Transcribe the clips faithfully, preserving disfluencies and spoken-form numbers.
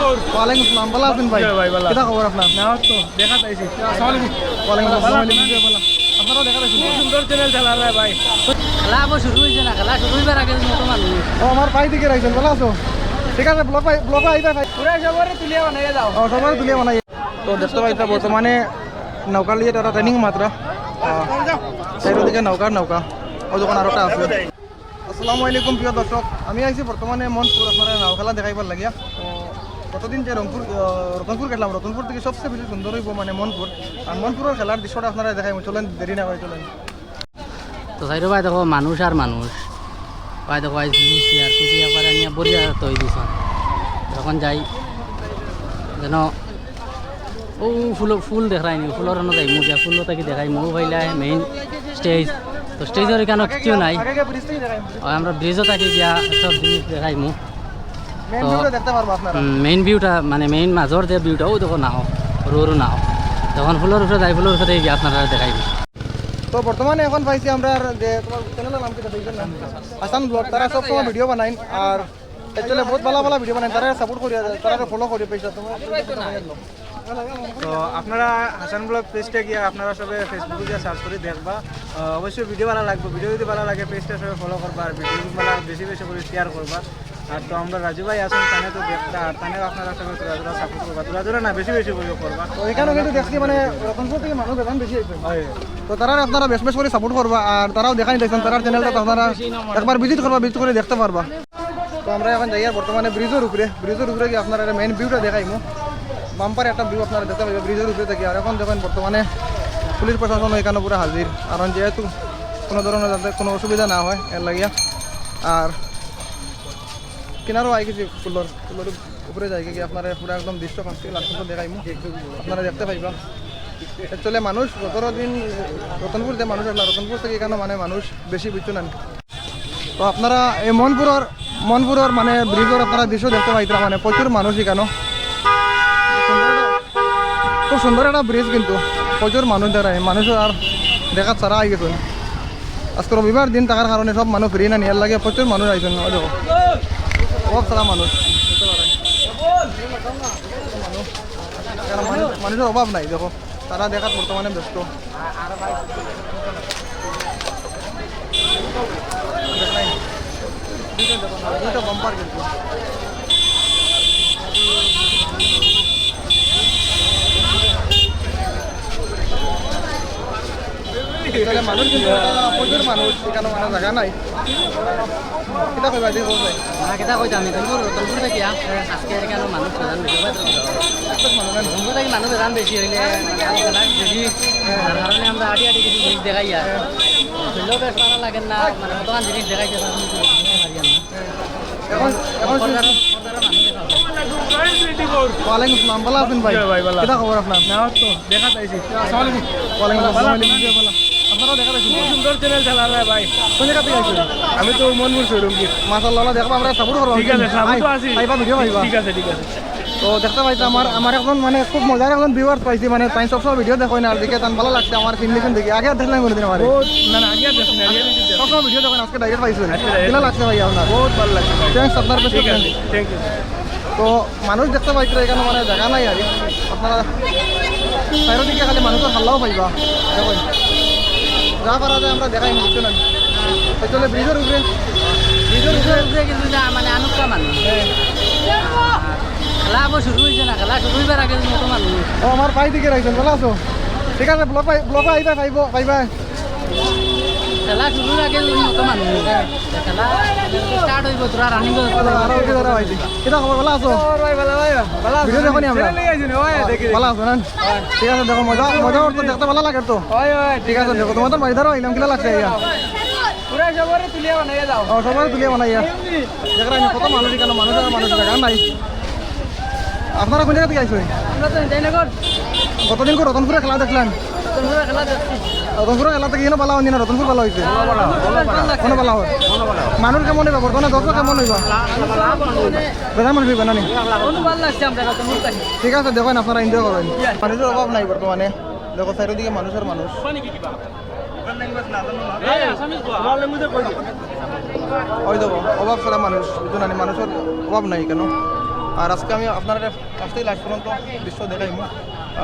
ওয়ালাইকুম আসসালাম, ভালা আছইন ভাই? জি ভাই, ভালা। কিতা খবর আপনার? না, তো দেখা পাইছি। আসসালামু আলাইকুম। ওয়ালাইকুম আসসালাম। ভালা আছইন? আপনারাও দেখা পাইছি। খুব সুন্দর channel চালার ভাই। খেলা আবার শুরু অইছে না, খেলা শুরু অইবার আগে মতো মানুষ। ও, আমার ভাই দিকে রাখছেন, ভালা আছো? ঠিক আছে, ব্লগ ভাই, ব্লগ ভাই, আইবা ভাই। পুরা সবরে তুলিয়া বানাইয়া দাও। ও, সবরে তুলিয়া বানাই। তো দেখতে পাইতা বর্তমানে নৌকা লইয়া তারা ট্রেনিং মাত্র। আহ, চাইরোদিকে নৌকার নৌকা। ও দোকান আরোটা আছে। আসসালামু আলাইকুম প্রিয় দর্শক, আমি আইছি বর্তমানে মনপুর আপনারা নাও খেলা দেখাইবার লাগিয়া। তো গতদিন যে রংপুর, আহ, রতনপুর গেলাম, রতনপুর থেকে সবচেয়ে বেশি সুন্দর অইবো মানে মনপুর। আর মনপুরের খেলার দৃশ্যটা আপনারা দেখাইমু, চলেন দেরি না করে চলেন। তো চাইরো ভাই দেখো মানুষ আর মানুষ, ভাই দেখো আইজ পুলিশ সিআরপি দিয়া একবারে আনিয়া বরিয়া তৈ দিছইন। এখন যাই যেন ও ফুল, ফুল দেখরায়নি, ফুলর অনো যাইমু গিয়া, ফুল থাকি দেখাইমু, ও ভাইলা মেইন স্টেজ। তো স্টেজর এখানো কিচ্ছু নাই। আগে গিয়া ব্রিজ থাকি দেখাইমু। আর আমরা ব্রিজও থাকি গিয়া সব জিনিস দেখাইমু। মেইন তো ভিউটা দেখতে পারবো আপনারা। হুম, মেইন ভিউটা মানে মেইন মাজর যে ভিউটা, ও দেখো নাও, রোরও নাও। তখন ফুলর উপরে যাই, ফুলর উপরে গিয়া আপনারা দেখাইমু। তো বর্তমানে এখন পাইছি আমরা আর যে তোমার চ্যানেলের নাম কিতা দেখবেন না? হাসান ব্লগ, তারা সব সময় ভিডিও বানাইন আর অ্যাকচুয়ালি বহুত ভালা ভালা ভিডিও বানাইন, তারা সাপোর্ট করিয়া, তারা ফলো করিয়া পাইছা তোমার। তো আপনারা হাসান ব্লগ পেজটা গিয়া আপনারা সবে Facebook দিয়া সার্চ করি দেখবা। আহ, অবশ্যই ভিডিও ভালা লাগবো, ভিডিও যদি ভালা লাগে পেজটা সবে ফলো করবা আর ভিডিও ভালা বেশি বেশি করি শেয়ার করবা। আর তো আমরা রাজু ভাই আছইন, তানে তো দেখতা আর তানে আপনারা সবে তোরা তোরা সাপোর্ট করবা, তোরা তোরা না বেশি বেশি করি করবা। তো এখানো কিন্তু দেখছি মানে রতনপুর থাকি মানুষ বেজান বেশি আইছে। হয়। তো তারারে আপনারা বেশ বেশ করি সাপোর্ট করবা আর তারাও দেখাই দেখছেন তারার চ্যানেলটা তো আপনারা একবার ভিজিট করবা, ভিজিট করি দেখতে পারবা। তো আমরা এখন যাইয়ার বর্তমানে ব্রিজর উপরে, ব্রিজর উপরে গিয়া আপনারারে মেইন ভিউটা দেখাইমু। বাম্পার একটা ভিউ আপনারা দেখতে পাইবা ব্রিজর উপরে থাকি। আর এখন দেখইন বর্তমানে পুলিশ প্রশাসন এখানো পুরা হাজির, কারণ যেহেতু কোনো ধরনের যাতে কোনো অসুবিধা না হয় এর লাগিয়া। আর কিনারও আই গেছি ফুলর, ফুলর উপরে যাই গিয়া আপনারা পুরা একদম দৃশ্য first থেকে last পর্যন্ত দেখাইমু, আপনারা দেখতে পাইবা। অ্যাকচুয়ালি মানুষ গত দিন রতনপুর যে মানুষ আসলা, রতনপুর থাকি এখানো মানে মানুষ বেশি বুঝছো না। তো আপনারা এই মনপুরর, মনপুরর মানে ব্রিজর আপনারা দৃশ্য দেখতে পাইতরা, মানে প্রচুর মানুষ এখানো। খুব সুন্দর একটা ব্রিজ কিন্তু প্রচুর মানুষ দাঁড়ায়, মানুষ আর দেখাত সারা আই গেছে। আজকে রবিবার দিন থাকার কারণে সব মানুষ ফ্রি না নি, এর লাগি প্রচুর মানুষ আইছেন। ওই দেখো, অভাব সারা মানুষ। এখানে মানুষ, মানুষের অভাব নাই, দেখো। তারা দেখাত বর্তমানে ব্যস্ত। দেখো নাই। দুইটা বাম্পার কিন্তু। তাহলে মানুষ কিন্তু একটা প্রচুর মানুষ, এখানে মানে জায়গা নাই। কিতা কইবা, দেখো ভাই। না, কিতা কইতাম, আমি রতনপুর, রতনপুর থাকি, আ, আজকে এখানো মানুষ প্রধান বেশি, রতনপুর থাকি মানুষ প্রধান বেশি হইলে, মানে, আমরা বেশি, তার কারণে আমরা আটি আটি কিছু জিনিস দেখাই আর। হইলেও বেশ ভালা লাগে না, মানে, কতখান জিনিস দেখাইতে পারি আর না। এখন, এখন পর্দারও, পর্দারও মানুষ দেখা হয়। ওয়ালাইকুম আসসালাম, ভালা আছইন ভাই? জি ভাই, ভালা। কিতা খবর আপনার? না, তো দেখা পাইছি। আসসালামু আলাইকুম। ওয়ালাইকুম আসসালাম, ভালা। আপনারাও দেখা পাইছি। খুব সুন্দর channel চালার ভাই। কোন জায়গা থেকে আইছেন? আমি তো মনপুর শোরুম কি। মাশাআল্লাহ, দেখবা, আমরা সাপোর্ট করবা। ঠিক আছে, সাপোর্ট তো আছি। আইবা, ভিডিও পাইবা। ঠিক আছে, ঠিক আছে। তো দেখতে পাইছো আমার, আমার একজন মানে খুব মজার একজন ভিউয়ার পাইছি, মানে তাই সবসময় ভিডিও দেখো না, আর দেখে তান ভালা লাগছে আমার ফিনিশিং দেখি। আগে আর দেখলাম কোনোদিন আমার। ও, না, না, আগে আর দেখছি না, আগে আর দেখছি না। সবসময় ভিডিও দেখো না, আজকে ডাইরেক্ট পাইছো। আজকে direct। কিলা লাগছে ভাই আপনার? বহুত ভালা লাগছে ভাই। Thanks, আপনার কাছে ঠিক আছে, thanks। Thank you। তো মানুষ দেখতে পাইছো এখানো মানে জায়গা নাই আর কি। আপনারা চাইরোদিকে খালি মানুষর হাল্লাও পাইবা। দেখো, যা পারা যায় আমরা দেখাই, বুঝছো না? এই চলে ব্রিজর উপরে, ব্রিজর উপরে। ব্রিজর উপরে কিন্তু যা মানে আনুকা মানুষ। হ্যাঁ। খেলা আবার শুরু হইছে না, খেলা শুরু হইবার আগে মতো মানুষ। ও, আমার ভাই দিকে রাখছেন, ভালা আছো? ঠিক আছে, ব্লগ পাই-, ব্লগ আইবা, পাইবো, পাইবা। খেলা শুরুর আগে যদি মতো মানুষ। হ্যাঁ। খেলা start হইবো, তোরা running করো। আরো উঠে ধরা হইছে। কিতা খবর, ভালা আছো? খবর ভাই, ভালা ভাই, ভালা আছো? ভিডিও দেখো নি আমরা? Channel-এ আইছি না ভাই, দেখি। ভালা আছো না? ঠিক আছে, দেখো, মজা, মজা করতো, দেখতে ভালা লাগে তো। হয়, হয়, ঠিক আছে, দেখো, তোমাদের বাড়ি ধারো আইলাম, কিলা লাগছে আইয়া? পুরা সবরে তুলিয়া বানাইয়া দাও। ও, সবরে তুলিয়া বানাইয়া। দেখরা নি কত মানুষ এখানো, মানুষ আর মানুষ, জায়গা নাই। আপনারা কোন জায়গা থেকে আইছেন? আমরা তো জয়নগর। গতদিন কো রতনপুরে খেলা দেখলেন? রতনপুরে খেলা দেখছি। রতনপুরে খেলা থেকে এখানো ভালা হয়নি না, রতনপুর ভালা হইছে? হ্যাঁ, রতনপুর ভালা। কোনো ভালা হয়? মানুষ কেমন হইবা বর্তমানে? দর্শক কেমন হইবা? বেজান মানুষ হইবা না নি? কোনো ভালা লাগছে আমরা রতনপুর থাকি। ঠিক আছে, দেখইন আপনারা enjoy করইন। মানুষের অভাব নাই বর্তমানে। দেখো, চারিদিকে মানুষ আর মানুষ। ওই দেখো, অভাব ছাড়া মানুষ, বুঝছো না নি? মানুষের অভাব নাই কেন? আর আজকে আমি আপনারারে first থাকি last পর্যন্ত দৃশ্য দেখাইমু।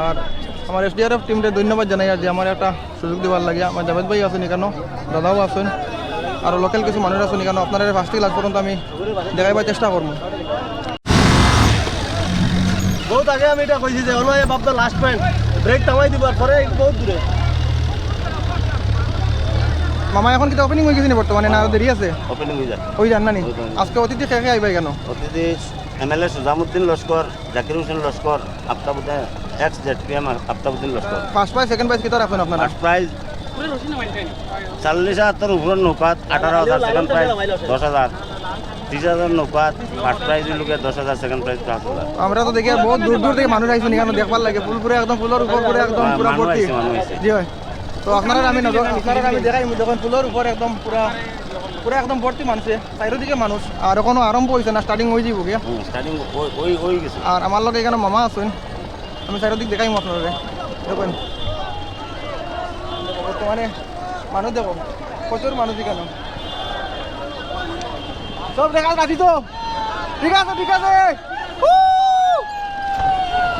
আর আমার এসডিআরএফ টিমরে ধন্যবাদ জানাই, আর যে আমারে একটা সুযোগ দিবার লাগি। আমার জাভেদ ভাই আছইন ইকানো, দাদাও আছইন, আর লোকাল কিছু মানুষ আছইন ইকানো। আপনারারে first থাকি last পর্যন্ত আমি দেখাইবার চেষ্টা করমু। বহুত আগে আমি ইটা কইছি যে অনো আইয়া ভাববা last point, ব্রেক থামাই দিবার পরে একটু বহুত দূরে। মামা, এখন কিতা ওপেনিং অই গেছে নি বর্তমানে, না আরো দেরি আছে? ওপেনিং অই যায়। অই যার না নি? ওপেনিং। আজকে অতিথি কে কে আইবা ইকানো? অতিথি MLA Sujamuddin Laskar, Zakir Hossain Laskar, Aftabuddin, ex ZPM Aftabuddin Laskar. First prize, second prize কিতা রাখছইন আপনারা? ফার্স্ট প্রাইজ চল্লিশ হাজারর উপরে নৌকাত, আঠারো হাজার, সেকেন্ড প্রাইজ দশ হাজার, ত্রিশ হাজার নৌকাত, ফার্স্ট প্রাইজ অইলো গিয়া দশ হাজার, সেকেন্ড প্রাইজ পাঁচ হাজার। আমরা তো দেখি বহুত দূর দূর থাকি মানুষ আইছইন ইকানো দেখবার লাগি, ফুল পুরা একদম, ফুলর উপর পুরা একদম, হ্যাঁ, পুরা মানুষ ভর্তি। আইছে, মানুষ আইছে। জি অয়। তো আপনারারে আমি নজর, আপনারারে আমি দেখাইমু, দেখইন ফুলর উপর একদম পুরা, পুরা একদম ভর্তি মানুষে, চাইরোদিকে মানুষ। আর অখনো আরম্ভ অইছে না, স্টার্টিং অই যাইবো গিয়া। হুম, স্টার্টিং অই, অই, অই গেছে। আর আমার লগে ইকানো মামা আছইন, আমি চাইরোদিক দেখাইমু আপনারারে। দেখইন, বর্তমানে মানুষ দেখো, প্রচুর মানুষ ইকানো। সব দেখা যাচ্ছে তো? ঠিক আছে, ঠিক আছে। Woo!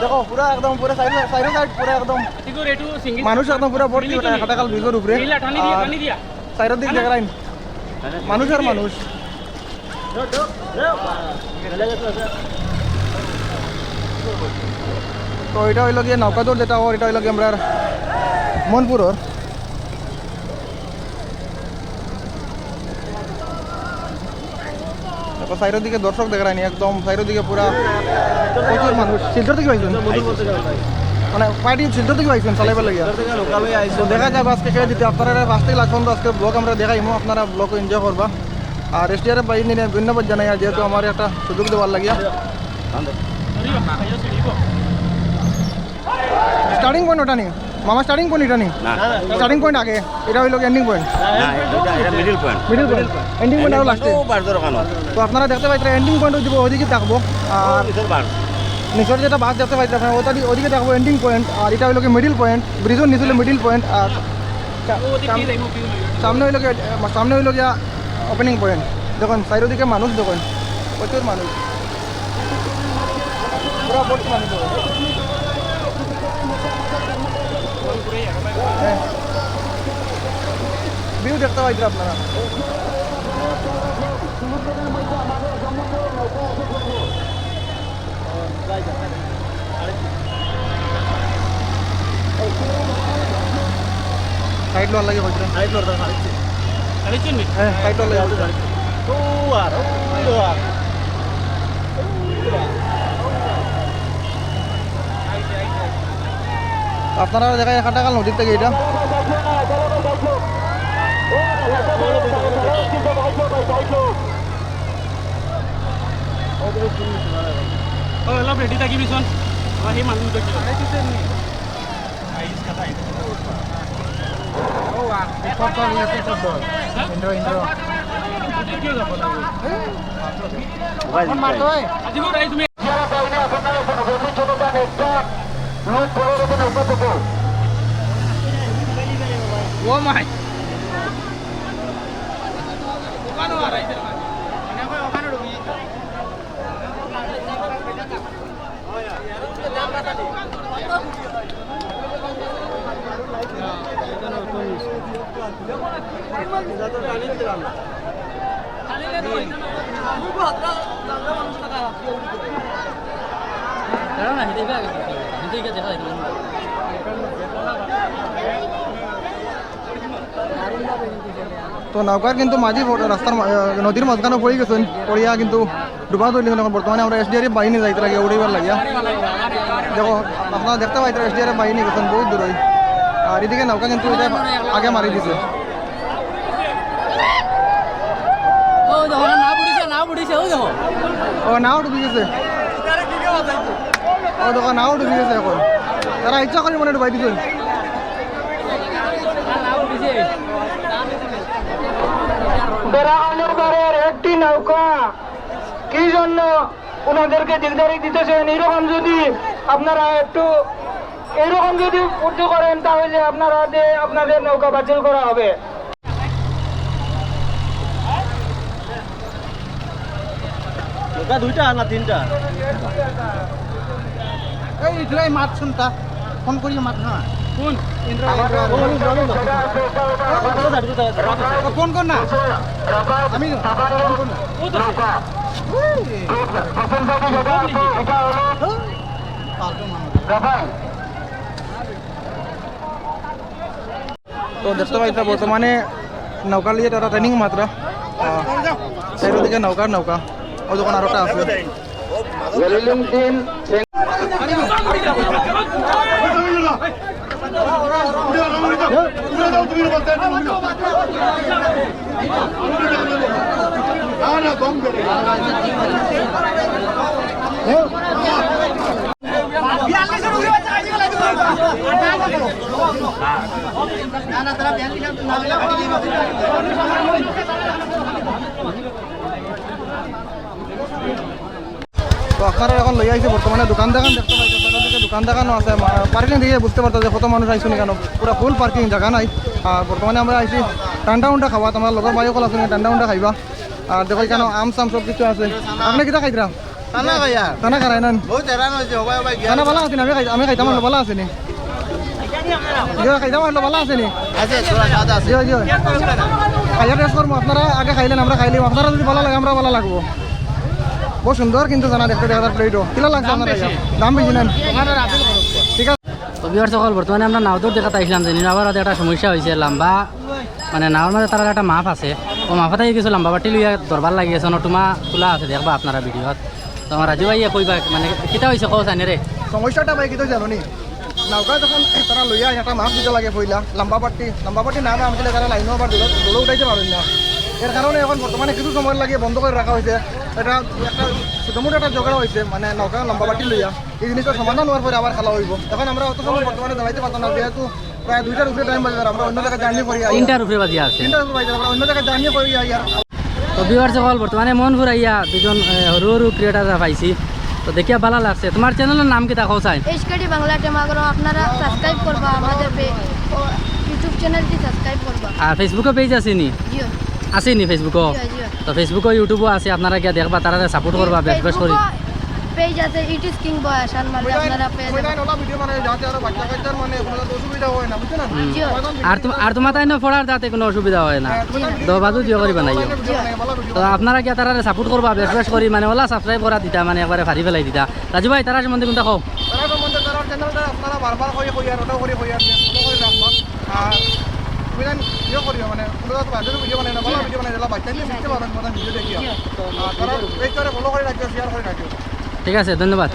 দেখো, পুরা একদম, পুরা চাইরো, চাইরো সাইড পুরা একদম মানুষ একদম পুরা ভর্তি, ওটা খাটাকাল ব্রিজর উপরে। আর চাইরোদিক দেখরাইন, মানুষ আর মানুষ। তো ইটা অইলো গিয়া নৌকা দৌড় যেটা অর, ইটা অইলো গিয়া আমরার মনপুরর। দেখো, চাইরোদিকে দর্শক দেখরায়নি, একদম চাইরোদিকে পুরা প্রচুর মানুষ। শিলচর থাকি আইছইন? মানে, পার্টি শিলচর থাকি আইছইন চালাইবার লাগিয়া। তো দেখা যাক আজকে কে জিতে। আপনারারে first থাকি last পর্যন্ত আজকে ব্লগ আমরা দেখাইমু, আপনারা ব্লগ এনজয় করবা। আর এসডিআরএফ বাহিনীরে ধন্যবাদ জানাই, আর যেহেতু আমারে একটা সুযোগ দেওয়ার লাগিয়া। স্টার্টিং পয়েন্ট ওটা নি? মামা, স্টার্টিং পয়েন্ট এটা নি? না। স্টার্টিং পয়েন্ট আগে, ইটা অইলো এন্ডিং পয়েন্ট। না, এটা, এটা middle point. Middle point, ending point আরো লাস্টে। ও, বাস ধরো কেন? তো আপনারা দেখতে পাইরা এন্ডিং পয়েন্ট অইবো, ওইদিকে থাকবো। আর ও, নিচর বাস। নিচর যেটা বাস দেখতে পাইরা আপনারা, ওটা দি-, ওইদিকে থাকবো এন্ডিং পয়েন্ট, আর ইটা অইলো গিয়া মিডল পয়েন্ট, ব্রিজর নিচে অইলো মিডল পয়েন্ট, আর সা-, সাম-, সামনে অইলো গিয়া, সামনে অইলো গিয়া ওপেনিং পয়েন্ট। দেখইন, চাইরোদিকে মানুষ দেখইন, প্রচুর মানুষ। পুরা ভর্তি মানুষ দেখইন। হ্যাঁ। ভিউ দেখতে পাইরা আপনারা। সাইড লওয়ার লাগি কইছিলাম। সাইড লওয়ার লাগি। হ্যাঁ, সাইড লওয়ার লাগি কইছিলাম। ও আর, ও আর। আপনারা দেখা যায় খাটাকাল নদীর থেকে এটা। ও, অলপ ৰেডি থাকিবিচোন। আমাৰ সেই মানুহ দুটা কি? ও মাই। তো নৌকার কিন্তু মাঝি ফো-, রাস্তার মা-, আহ, নদীর মাঝখানো পড়ি গেছইন, পড়িয়া কিন্তু ডুবা ধরলি। এখন বর্তমানে আমরা এসডিআরএফ বাহিনী যাইতে লাগে উঠাইবার লাগিয়া। দেখো, আপনারা দেখতে পাইরা এসডিআরএফ বাহিনী গেছইন বহুত দূরই। আর এদিকে নৌকা কিন্তু এটা আগে মারি দিছে। ও দেখো, না বুড়িছে, না বুড়িছে, ও দেখো। ও, নাও ডুবি গেছে। ও দেখো, নাও ডুবি গেছে এখন। তারা ইচ্ছা করি মনে ডুবাই দিছে। বেড়া আলুবারের একটি নৌকা কি জন্য ওনাদেরকে দিকদারি দিতেছেন? এরকম যদি আপনারা একটু, এরকম যদি উর্দু করেন, তাহলে আপনারা যে, আপনাদের নৌকা বাতিল করা হবে। না, দুইটা না তিনটা। এই ইন্দ্রাই মাত শুনতা, ফোন করিয়া মাত না। কোন? ইন্দ্রা, ইন্দ্রা। ও, ও, ও, ও। ও, ফোন কর না। আমি ফোন কর না। ও তো সে। ওই। ফালতু মানুষ। তো দেখতে পাইতা বর্তমানে নৌকা লইয়া তারা ট্রেনিং মাত্র। আহ, চাইরোদিকে নৌকার নৌকা। ওই দোকান আরোটা আছে। তো আপনারা এখন লইয়া আইছি বর্তমানে দোকান দেখান দেখতে পাইতেছেন, ওদিকে দোকান দেখানো আছে, মা-, পার্কিং দেখে বুঝতে পারতো যে কত মানুষ আইছে নি কেন, পুরা ফুল পার্কিং, জাগা নাই। আর বর্তমানে আমরা আইছি ঠান্ডা উন্ডা খাওয়াত, আমার লগর ভাই অকল আছে নি, ঠান্ডা উন্ডা খাইবা। আর দেখো এখানে আম সাম সব কিছু আছে। আপনি কিতা খাইতরা? চানা খাইয়া। চানা খারাই না? বহুত হেরান হয়েছে, হবাই হবাই গিয়া। চানা ভালা আছে নি? আমি খাই-, আমি খাইতাম, ভালা আছে নি? ইয়ে, খাইতাম, ভালা আছে নি? আছে, থোড়া স্বাদ আছে। ইয়ে, ইয়ে। খাইয়া টেস্ট করবো, আপনারা আগে খাইলেন, আমরা খাইলিম। আপনারা যদি ভালা লাগে, আমরা ভালা লাগবো। বহুত সুন্দর কিন্তু চানা দেখতে, দেখা যার প্লেটও। কিলা লাগছে আপনার? দাম বেশি নেন। ঠিক আছে। তো ভিউয়ার্স সকল, বর্তমানে আমরা নাওদর দেখাত আইছিলাম, জানি না আবার একটা সমস্যা হয়েছে, লম্বা মানে নাওর মাঝে তারার একটা মাফ আছে, ও মাফ থাকি কিছু লম্বা বাটি লইয়া দরবার লাগি আছে, নটুমা তোলা আছে, দেখবা আপনারা ভিডিওত। তো আমার রাজু ভাইয়ে কইবা, মানে, কিতা হইছে কও চাইন রে? সমস্যাটা ভাই কিতা জানো নি? নৌকা যখন তারা লইয়া আয়, একটা মাফ দিতে লাগে পইলা, লম্বা বাটি, লম্বা বাটি না, না, আমি তারা লাইনও আবার দৌড়, দৌড় উঠাইতে পারেন না। এর কারণে এখন বর্তমানে কিছু সময় লাগে বন্ধ করে রাখা হয়েছে। এটা একটা ছোটোমোটো একটা ঝগড়া হয়েছে, মানে, নৌকা লম্বা বাটি লইয়া। এই জিনিসটা সমাধান হওয়ার পরে আবার খেলা হইব। এখন আমরা অত সময় বর্তমানে দাঁড়াইতে পারতাম না, যেহেতু প্রায় দুইটার উপরে টাইম বাজে, আর আমরা অন্য জায়গায় জার্নি করি আই। তিনটার উপরে বাজে আছে। তিনটার উপরে বাজে, আমরা অন্য জায়গায় জার্নি করি আই আর। তো ভিউয়ার্স সকল, বর্তমানে মন ঘুরাইয়া দুজন, এ, হুরু হুরু ক্রিয়েটার পাইছি। তো দেখিয়া ভালা লাগছে। তোমার চ্যানেলের নাম কিতা কও চাইন? এইচকেডি বাংলা টেমাগরো, আপনারা সাবস্ক্রাইব করবা আমাদের পে-, ও, YouTube চ্যানেলটি সাবস্ক্রাইব করবা। আর Facebook-ও পেজ আছে নি? জি। আছে নি Facebook-ও? জি, জি। তো Facebook-ও YouTube-ও আছে, আপনারা গিয়া দেখবা, তারারে সাপোর্ট করবা বেশ বেশ করি। Facebook-ও পেজ আছে, It Is King Boy আসান মারলে আপনারা পেয়ে যাবেন। ওলা ভিডিও বানাই যাতে আরো বাচ্চা কাচ্চার মানে কোনো যাতে অসুবিধা হয় না, বুঝছো না? হুম। জি। আর তুম-, আর তোমার তাই না পড়ার যাতে কোনো অসুবিধা হয় না। হ্যাঁ, তুমি তো বাজু দিও করি বানাইও। ভিডিও বানাই, ভালো ভিডিও তো বানাই। আপনারা গিয়া তারারে সাপোর্ট করবা বেশ বেশ করি, মানে ওলা সাবস্ক্রাইব করা দিতা, মানে একবারে ফাড়ি ফেলাই দিতা। রাজু ভাই, তারা সম্বন্ধে কোনটা কও? তারা সম্বন্ধে তারার চ্যানেলটা আপনারা বারবার করি কই আর ওটাও করি কই আর ফলো করে রাখবা। আর তুমি জান ইয়ে করিও মানে, কোনো তো বাজে ভিডিও বানাই না, ভালো ভিডিও বানাই দিলা, বাচ্চা নিয়ে শিখতে পারবেন, মানে ভিডিও দেখিয়া। আর তারা পেজটারে ফলো করে রাখিও, শেয়ার করে রাখিও। ঠিক আছে, ধন্যবাদ।